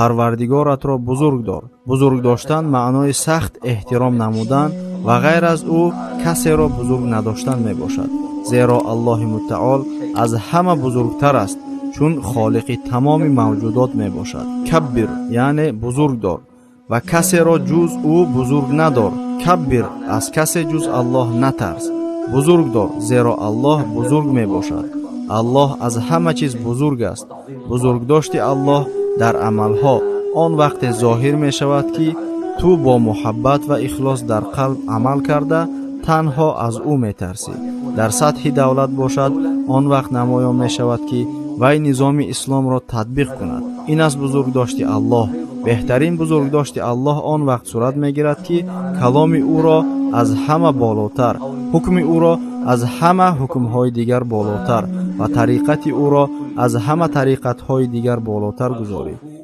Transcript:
Парвардигоратро бузург дор. Бузург доштан маънои сахт эҳтиром намудан ва ғайр аз ӯ касеро бузург надоштан мебошад, зеро Аллоҳи Мутаол аз ҳама бузургтар аст, чун холиқи тамоми мавҷудот мебошад. Каббир, яъне бузург дор ва касеро ҷуз ӯ бузург надор. Каббир, аз касе ҷуз Аллоҳ натарс. Бузург дор, зеро Аллоҳ бузург мебошад. Аллоҳ аз ҳама чиз бузург аст. Бузургдошти Аллоҳ дар амалҳо он вақте зоҳир мешавад, ки ту бо муҳаббат ва ихлос дар қалб амал карда, танҳо аз ӯ метарсӣ. Дар сатҳи давлат бошад, он вақт намоён мешавад, ки вай низоми исломро татбиқ кунад. Ин аст бузургдошти Аллоҳ. Беҳтарин бузургдошти Аллоҳ он вақт сурат мегирад, ки каломи ӯро аз ҳама болотар, ҳукми ӯро аз ҳама ҳукмҳои дигар болотар ва тариқати ӯро аз ҳама тариқатҳои дигар болотар гузорӣ.